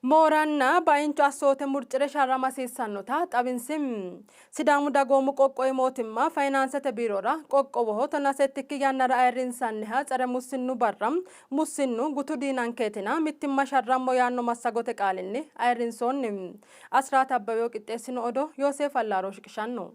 Mooranna baincho assoote murci're sharrama hasiissannota xawinsi. Sidaamu Dagoomu Qoqqowi Mootimma Fayinaansete Biirora qoqqowoho tonaa settikki yannara ayirrinsanniha tsere mussinnu barra mussinnu gutu diinankeetina mittimma sharrammo yaanno massagote qaalinni ayirrinsoonni. Asiraat Abbebew qixxeessino odoo Yooseef Allaaro shiqishanno.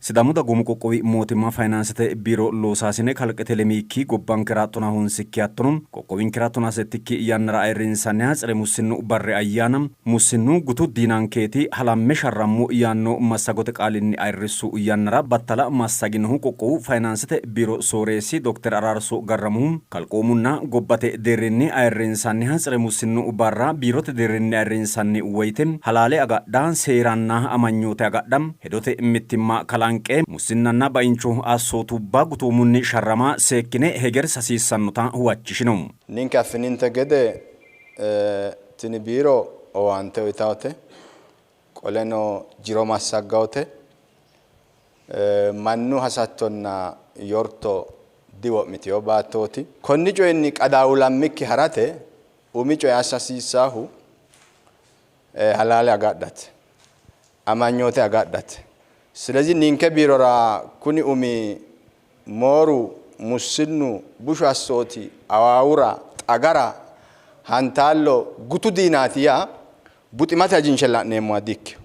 Sidaamu Dagoomu Qoqqowi Mootimma Fayinaansete Biiro loosaasine kalqete lemiikki gobbankera tonaa honsikki hattono qoqqowinkera tonaa settikki yannara ayirrinsanniha tsere mussinnu barri ayyaana mussinnu gutu diinankeeti halamme sharrammo yaanno massagote qaalinni ayirrissu yannara battala massaginohu qoqqowu Fayinaansete Biiro sooreessi Dokter Araarso Garramuhu kalqoomunna gobbate deerrinni ayirrinsanniha tsere mussinnu barra biirote deerrinni ayirrinsanni woyte halaale agadha, seeranna amanyoote agadha, hedote mittimma kalanqe mussinnanna baincho assootubba gutoomunni sharrama seekkine hegersa hasiissannota huwachishino. Ninke affininte gede tini biiro owaante uyitawote, qoleno jiro massaggawote, mannu hasattonna yorto diwo'mitino baattooti. Konni coyinni qadaawulammikki harate umi coye assa hasiissaahu halaale agadhate. Amanyoote agadhate. Silezi ninke biirora kuni umi mooru, mussinnu, bushu assooti, awaawura, xagara, hantaallo gutu diinaati yaa buximate ajinshe la'neemmoha dikkino.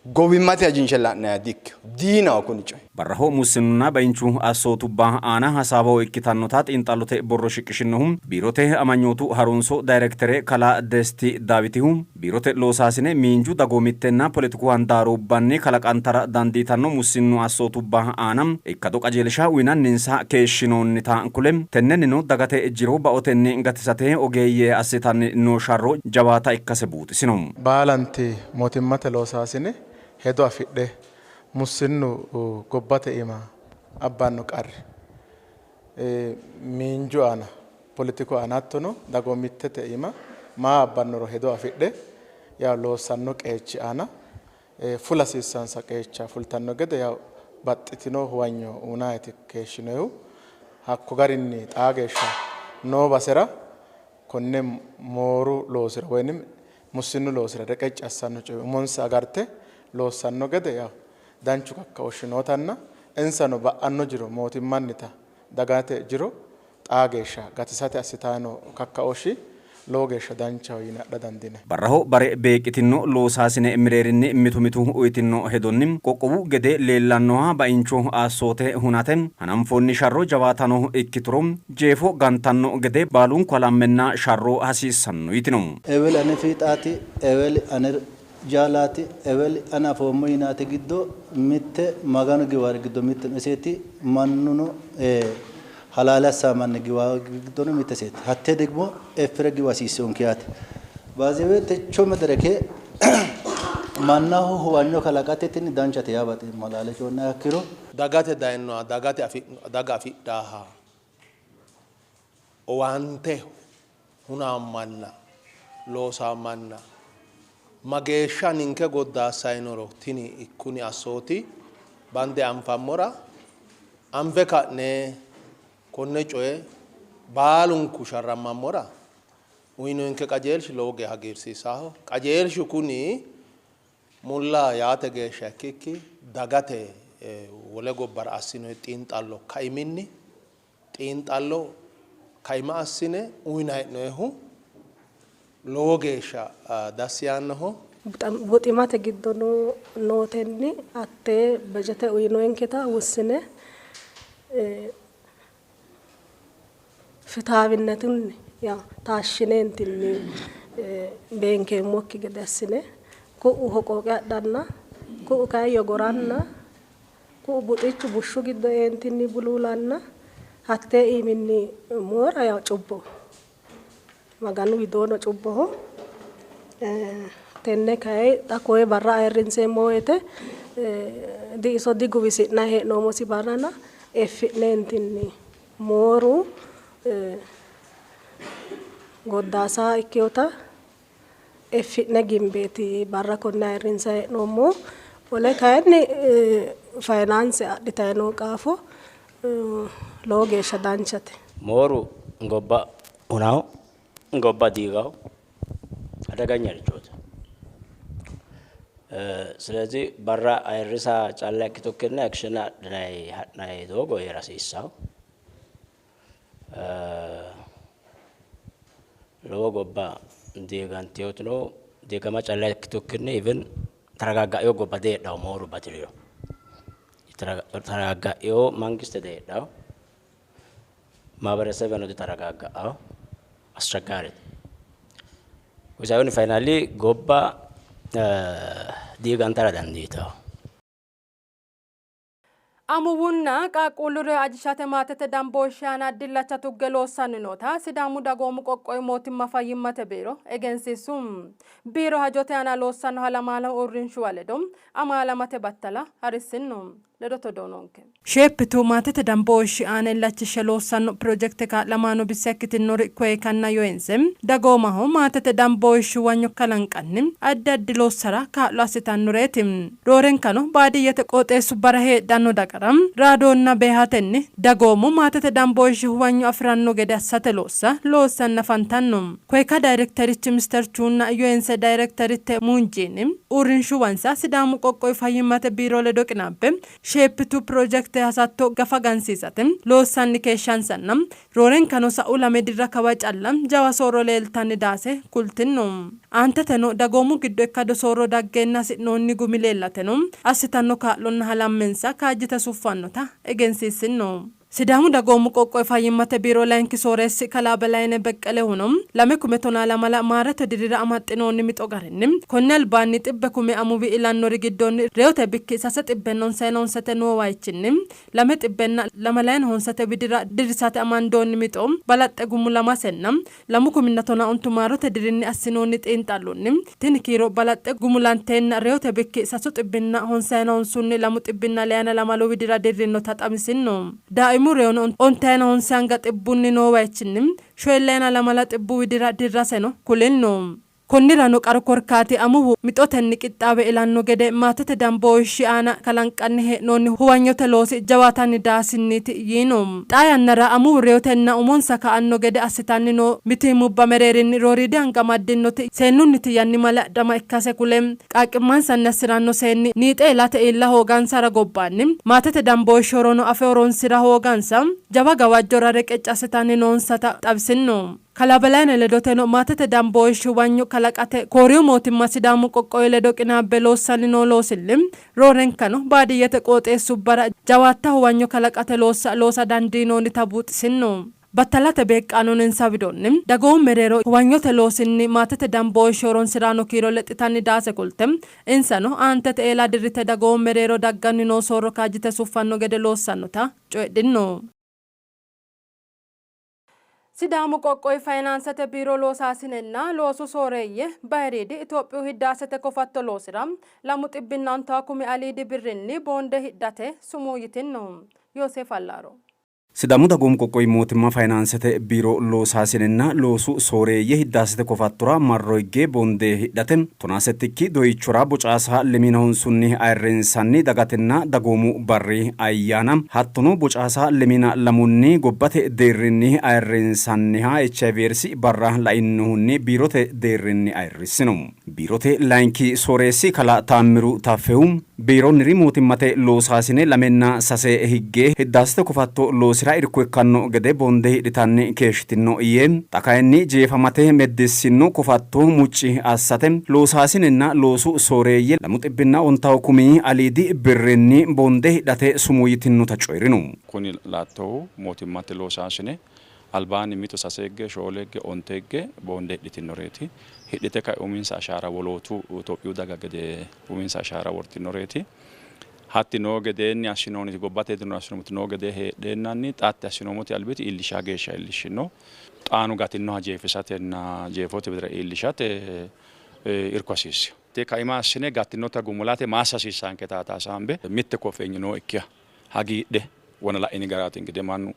Gowwimmate ajinshe la'nanniha dikkino. Diinaho kuni coyi. Barraho mussinnunna bainchu assootubba aana hasaawaho ikkitannota xiinxallote borro shiqishinnohu Biirote amanyootu harunso dayirektere kalaa Desti Daawitihu, biirote loosaasine miinju, dagoomittenna poletiku handaarubbanni kalaqantara dandiitanno mussinnu assootubba aana ikkado qajeelsha uynanninsa keeshshinoonnita kule, tennennino dagate jiro baotenni gatisate ogeeyye assitanni noo sharro jawaata ikkase buuxisino. Baalanti mootimmate loosaasine hedo afidhe mussinnu gobbate iima abbanno qarri miinju aana, poletiku aana hattono dagoomittete iima maa abbannoro hedo afidhe yaw loossanno qeechi aana fula hasiissansa qeecha fultanno gede yaw baxxitino huwanyo uynanniiti keeshshinoyihu. Hakko garinni xaa geeshsha noo basera konne mooru loosira woynim mussinnu loosira reqecci assanno coye umonsa agarte loossanno gede yaw danchu kakkaooshshi nootanna insano ba'anno jiro mootimmannita dagate jiro xaa geeshsha gatisate assitanni noo kakkaooshshi lowo geeshsha danchaho yine adha dandiinanni. Barraho bare beeqqitinno loosaasine mereerinni mitu mitu uytinno hedonni, qoqqowu gede leellannoha baincho assoote hunate hananfoonni sharro jawaatano ikkituro jeefo gantanno gede baalunku halammenna sharro hasiissanno yitino. Eweli ane fiixaati, eweli ane jaalaati, eweli ane afoommo yinaate giddo mitte Maganu giwaari giddo mitte no iseeti, mannuno halaale assaa manni giwaa giddono mitte iseeti. Hattee degmo effire giwa hasiissinonke yaate. Baazewe techo medereke mannaho huwanyo kalaqate tini danchate yaa baxeemmo halaale coyi'niha ikkiro. Dagate dayinoha dagate daga afidhaaha owaante hunaa manna, loosaa manna mageeshsha ninke goddaassainoro tini kuni assooti bande anfammora anfe ka'ne konne coye baalunku sharrammammora uyinonke qajeelshi lowo geya hagiirsiisaho. Qajeelshu kuni mulla yaate geeshsha ikkikki dagate wole gobbara assinoyi xiinxallo kaiminni xiinxallo kaima assine uyinanni hee'noonnihu lowo geeshsha dassi yaannoho. Buximate giddo nootenni hattee bejete uyinoyinketa wussine fitaawinnetunni taashshineentinni beenkeemmokki gede assine ku'u hoqooqe adhanna ku'u kayi yogoranna ku'u buxichu bushshu giddo eentinni buluulanna hattee iiminni moora yaa cubboho. Maganu widoono cubboho. Tenne kayi xa koye barra ayirrinseemmo woyite di iso diguwisi'nanni hee'noommosi barrana effi'neentinni mooru goddaasaa ikkinota effi'ne gimbeeti barra konne ayirrinsanni hee'noommohu. Wole kayinni fayinaanse adhitanni noo qaafo lowo geeshsha danchate. Mooru gobba hunaho, gobba diigaho. አደገኛሪchooti. ስለዚህ barra ayirrisa calla ikkitukkinni action adhinayi ha'nayi doogo heera hasiissawo. Lowo gobba diigantewotino diigama calla ikkitukkinni even ተረጋጋዮ gobba diheedhawo mooru batiriro ተረጋጋዮ መንግስት diheedhawo ማህበረሰብeno ditaraagaa'awo አስቸጋሪte. Kuyi finally gobba diigantara dandiitawo. Amuwunna qaaqquullu reyo ajishate maatete dambooshshi aana dillacha tugge loossanni noota Sidaamu dagoomu qoqqowi mootimma fayyimmate biiro egensiissu. Biiro hajote aana loossanno halamaano uurrinshuwa ledo amaalamate battala harissinno. Ledote doononke. Sheeppitu maatete dambooshshi aana illachishshe loossanno pirojekte kaa'lamaano bissa ikkitinori Koyikanna Yoense dagoomaho maatete dambooshshi huwanyo kalanqanni addi addi loossara kaa'lo assitannoreeti. Roorenkano baadiyyete qooxeessubbara heedhanno dagara raadoonna beehatenni dagoomu maatete dambooshshi huwanyo afi'ranno gede assate loossa loossanna afantanno. Koyika daayirekterichi Mister Chuunna Yoense daayirekteritte Muunjiini uurrinshuwansa Sidaamu qoqqowi fayyimmate biiro ledo qinaabbe sheeppitu pirojekte hasatto gafa gansiisate loossanni keeshshansanna roorenkano sa'u lame dirra kawa calla jawa soorro leeltanni daase kultinno. Aanteteno dagoomu giddo ikkado soorro daggeenna hasi'noonni gumi leellateno assitanno kaa'lonna halammensa kaajjite suffannota egensiissinno. Sidaamu dagoomu qoqqowi fayyimmate biiro layinki sooreessi kalaa Belayine Beqqelehuno 2012 maarete dirira amaxxinoonni mixo garinni konne albaanni 100,000 amuwi ilannori giddonni reyote bikki 395 noowayichinni 229 widira dirrisate amandoonni mixo balaxxe gumulamasenna 2019 maarote dirinni assinoonni xiinxallonni tini kiiro balaxxe gumulanteenna reyote bikki 359 222 widira dirrinnota xawisinno. Daaimu reyono 95 noowayichinni 42 widira dirraseno kulinno. Konnirano qaru korkaati amuwu mixotenni qixxaawe ilanno gede maatete dambooshshi aana kalanqanni hee'noonni huwanyote loosi jawaatanni daasinniiti yiino. Xaa yannara amuwu reyotenna umonsa ka'anno gede assitanni noo mitiimmubba mereerinni rooriidi anga amaddinoti seennunniti yannimale adhama ikkase kule qaaqqimmansanni assiranno seenni niixe ilate iilla hoogansara gobbaanni maatete dambooshshi horono afe horonsira hoogansa jawa gawajjora reqecci assitanni noonsata xawisinno. Kalaa Belayine ledoteno maatete dambooshshi huwanyo kalaqate Kooriyu mootimma Sidaamu qoqqowi ledo qinaabbe loossanni noo loosilli roorenkano baadiyyete qooxeessubbara jawaatta huwanyo kalaqate loossa loosa dandiinoonnita buuxisinno. Battalate beeqqaanono insa widoonni dagoomu mereero huwanyote loosinni maatete dambooshshi horonsiraano kiiro lexxitanni daase kulte insano aantete eela dirrite dagoomu mereero dagganni noo soorro kaajjite suffanno gede loossannota coyidhinno. Sidaamu qoqqowi fayinaansete biiro loosaasinenna loosu sooreeyye bayiriidi Itophiyu hiddaasete kofatto loosira 250,000 aliidi birrinni boonde hidhate sumuu yitinno. Yooseef Allaaro. Sidaamu dagoomu qoqqowi mootimma fayinaansete biiro loosaasinenna loosu sooreeyye hiddaasete kofattora marro higge boonde hidhate 17 doyichora bocaasa 25 ayirrinsanni dagatenna dagoomu barri ayyaana hattono bocaasa 22 gobbate deerrinni ayirrinsanniha HIV AIDS barra lainnohunni biirote deerrinni ayirrissino. Biirote layinki sooreessi kalaa Taammiru Taffehu biironniri mootimmate loosaasine 2 3 higge hiddaasete kofatto loosira irko ikkanno gede boonde hidhitanni keeshshitino yee xa kayinni jeefamate meddissino kofatto mucci assate loosaasinenna loosu sooreeyye 250,000 aliidi birrinni boonde hidhate sumuu yitinnota coyi'rino. Kuni laattohu mootimmate loosaasine albaanni mito 3 higge 4 higge 9 higge boonde hidhitinoreeti. Hidhite kae uminsa ashaara wolootu Itophiyu daga gede uminsa ashaara wortinoreeti. Hatti noo gedeenni assinoonniti gobbate hedino assinoomoti noo gedee heedheennanni xaatti assinoommoti albiti iillisha geeshsha iillishshino. Xaanu gatinnoha jeefisatenna jeefote widira iillishate irko hasiissino. Te kaima assine gattinota gumulate maassa hasiissanke taata hasaambe mitte koffeenyi noo ikkiha hagiidhe wona la'ini garaati ingide mannu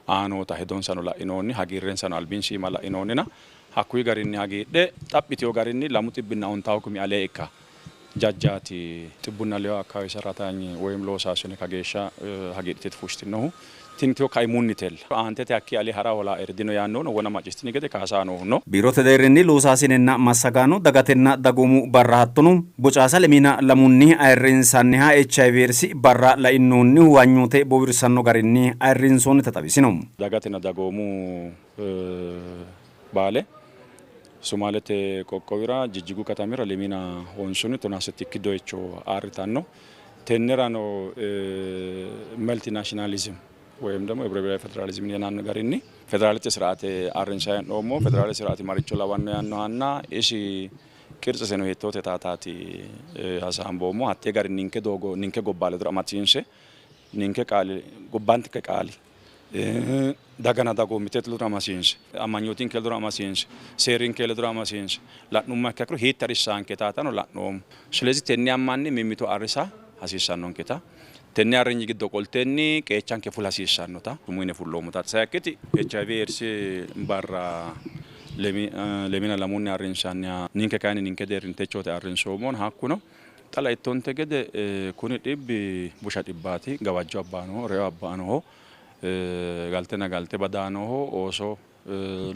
aanoota hedonsano la'inoonni hagiirrensano albinsiima la'inoonnina hakkuyi garinni hagiidhe xaphitiyo garinni 250,000 alee ikka jajjaati xibbunna leyo አካባቢ ሰራተኛ ወይም loosaasine kageeshsha hagiidhite fushshitinnohu Tini tiro kaimunnitella. Aantete hakkii ale ha'ra hoolaeri dino yaannohuno wona macciishshitini gede kaasa noohu no. Biirote deerrinni loosaasinenna massagaano dagatenna dagoomu barra hattono Bocaasa lemiina lamunni ayirrinsanniha HIV Eedsi barra lainohunni huwanyoote bowirsanno garinni ayirrinsoonnita xawisino. Dagatenna dagoomu baale Sumaalete qoqqowira Jijjigu katamira lemiina honsunni tonaa settikki doyicho ayirritanno. Tennerano መልቲናሽናሊዝም ወይም ደግሞ ህብረ ብሔራዊ ፌዴራሊዝም yinanni garinni federaalete siraate ayirrinsanni hee'noommo. Federaalete siraati maricho lawanno yaannohanna isi qirtseseno hiittoote taataati hasaamboommo. Hattee garinni ninke doogo ninke gobba ledo amadisiinse ninke qaali gobbanke qaali dagana dagoomittete ledo amadisiinse amanyootinke ledo amadisiinse seerinke ledo amadisiinse la'nummoha ikkiha ikkiro hiitti harissaanke taatano la'noommo. Silezi tenne ammanne mimmito ayirrisa hasiissannonketa tenne ayirrinyi giddo qoltenni qeechanke fula hasiissannota yine fulloommota. Sayikkiti HIV Eedsi barra lemina lamunni ayirrinsanniha ninke kayinni ninke deerrinni techote ayirrinsoommohona hakkuno xa laittonte gede kuni dhibbi busha dhibbaati, gawajjo abbaanoho, reyo abbaanoho, galtenna galte badaanoho, ooso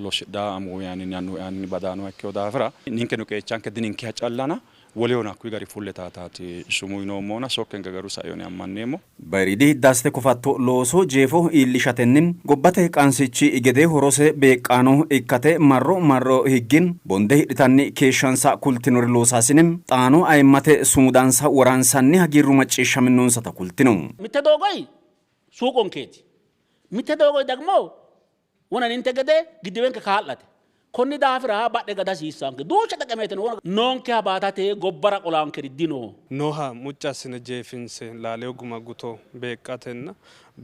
lossidhaa amuwu annuwu badaanoha ikkino daafira ninkeno qeechanke dininkeha callana wolehono hakkuyi gari fulle taataati sumuu yinoommona sokkenke garu saiyo ammanneemmo. Bayiriidi hiddaasete kofatto looso jeefo iillishatenni gobbate qansichi gede horose beeqqaano ikkate marro marro higge bonde hidhitanni keeshshansa kultinori loosaasine xaano ayimmate sumudansa woransanni hagiirru macciishshaminonsata kultino. Mitte doogoyi suuqonkeeti, mitte doogoyi dagmo wonaninte gede giddiwenke kaa'late. Konni daafira badhe gada hasiissanke duucha xaqameete noonkeha baatate gobbara qolaankeri dino. Nooha mucci assine jeefinse laaleyo guma guto beeqqatenna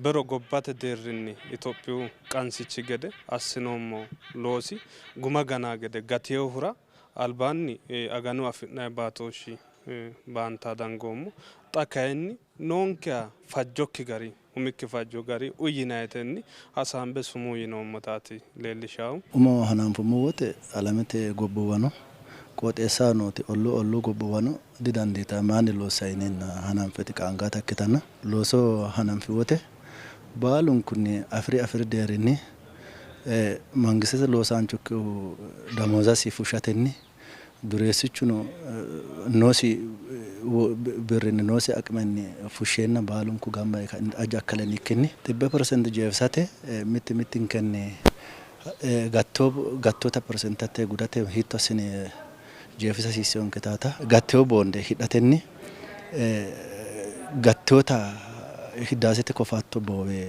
bero gobbate deerrinni Itophiyu qansichi gede assinoommo loosi guma ganaa gede gatinohura albaanni aganu afi'nanni baatooshshi baanta dangoommo. Xa kayinni noonkeha fajjokki gari umikki fajjo gari uyinayitenni hasaambe sumuu yinoommotaati leellishahu. Umo hananfummo wote alamete gobbuwano qooxeessaho nooti olluu olluu gobbuwano didandiitanno maayinni loossa yineenna hananfeti qaangata ikkitanna looso hananfi wote baalunkunni afiri afiri deerrinni mangistete loosaancho ikkinohu damoozasi fushshatenni dureessichuno noosi birrinni noosi aqmenni fushsheenna baalunku gamba yee aja akkale ikkinni 100% jeefisate mitti mittinkenni gattoota persentate gudate hiitto assine jeefisa hasiissinonke taata gattewo boonde hidhatenni gattewoota hiddaasete kofatto boowe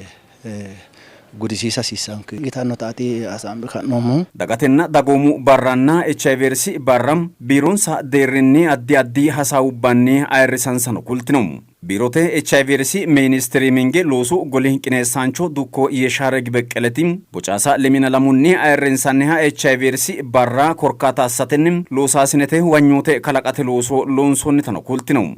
gudisiisa hasiissanke yitannota ati hasaambe ka'noommohu. Dagatenna dagoomu barranna HIV Eedsi barra biironsa deerrinni addi addi hasaawubbanni ayirrisansano kultino. Biirote HIV Eedsi meyinistriiminge loosu goli qineessaancho dukko Yeshaareg Beqqeleti Bocaasa lemina lamunni ayirrinsanniha HIV Eedsi barra korkaata assatenni loosaasinete huwanyoote kalaqate looso loonsoonnitano kultino.